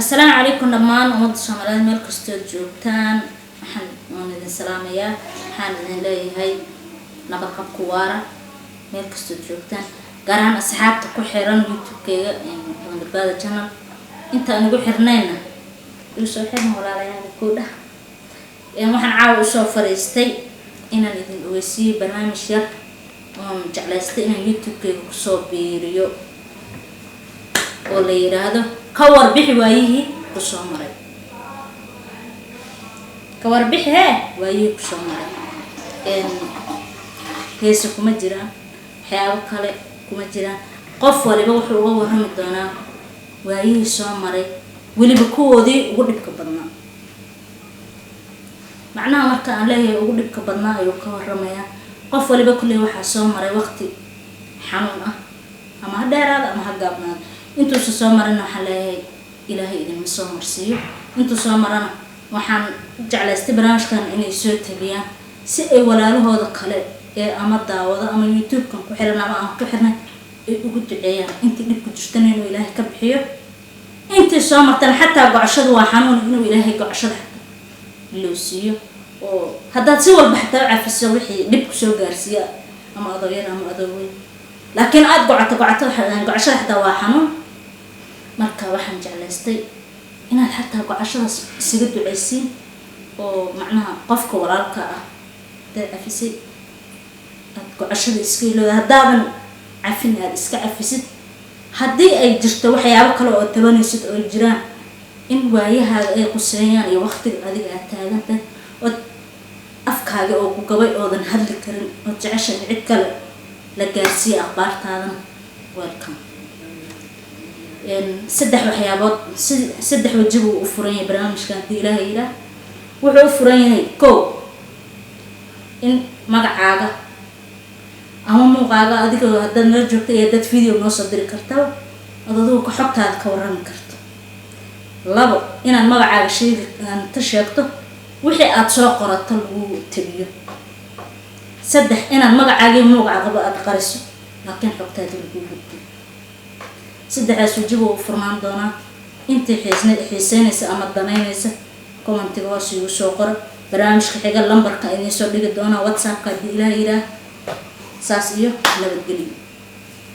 Assalaamu calaykum dhammaan ummadda Soomaaliyeed meel kastood joogtaan. Waxaan waan idin salaamayaa, waxaan idin leeyahay nabad qabku waara meel kastood joogtaan, gaar ahaan asxaabta ku xiran YouTube-keyga Badbaada Channel. Inta aan igu xirnayna igu soo xirna, walaalayaal. Koodha waxaan caawa usoo fariistay inaan idin ogeysiiyo barnaamij yar oon jeclaystay inaan YouTube-keyga kusoo biiriyo oo la yiraahdo "Ka warbixi waayihii kusoo maray". Ka warbixi hee waayihii kusoo maray. Heese kuma jiraan, waxyaabo kale kuma jiraan. Qof waliba wuxuu uga warrami doonaa waayihii soo maray, weliba kuwoodii ugu dhibka badnaa. Macnaha marka aan leeyahay ugu dhibka badnaa ayuu ka waramayaa. Qof waliba kulley waxaa soo maray waqti xanuun ah, ama ha dheeraada ama ha gaabnaada. Intuusa soo marana waxaan leeyahay Ilaahay idinma soo marsiiyo. Intuu soo marana waxaan jeclaystay barnaamijkan inay soo tabiyaan si ay walaalahooda kale ee ama daawado ama YouTube-kan ku xiran ama aan ku xirnay ay ugu duceeyaan, intii dhibku jirtana inuu Ilaahay ka bixiyo, intii soo martana xataa gocashadu waa xanuun, inuu Ilaahay gocashada xataa loo siiyo. Oo haddaad si walba xataa u cafiso wixii dhib kusoo gaarsiiya, ama adoo yar ama adoo weyn, laakiin aada gocato, gocato, gocashada xataa waa xanuun. Marka waxaan jeclaystay inaad xataa gocashadaas isaga ducaysiin oo macnaha qofka walaalka ah hadaad cafisay aada gocashada iska ilooda, haddaadan cafin aada iska cafisid, haddii ay jirto waxyaabo kale oo tabanaysid oo jiraan in waayahaaga ay quseeyaan iyo waqtiga adiga aad taagantahay ood afkaaga oo ku gabay oodan hadli karin ood jeceshahay cid kale la gaarsiiya akhbaartaadana, welcome. Saddex waxyaabood, saddex waji buu u furan yahay barnaamijkan haddii Ilaahay yidhaah. Wuxuu u furan yahay, kow, in magacaaga ama muuqaaga adiga haddaad nala joogta iyo haddaad video noo soo diri kartaba ood adigu ka xogtaada ka warrami karto. Labo, inaad magacaaga sheegi ta sheegto, wixii aada soo qorato lagu tabiyo. Saddex, inaad magacaaga iyo muuqaagaba aada qariso laakiin xogtaada lagu gudbiyo. Saddexdaas wajiba u furnaan doonaa. Intii xiiseynaysa ama danaynaysa, commentiga hoos igu soo qora. Barnaamijka xiga lambarka idiin soo dhigi doonaa WhatsAppka haddii Ilaah yidhaah. Saas iyo nabadgelyo.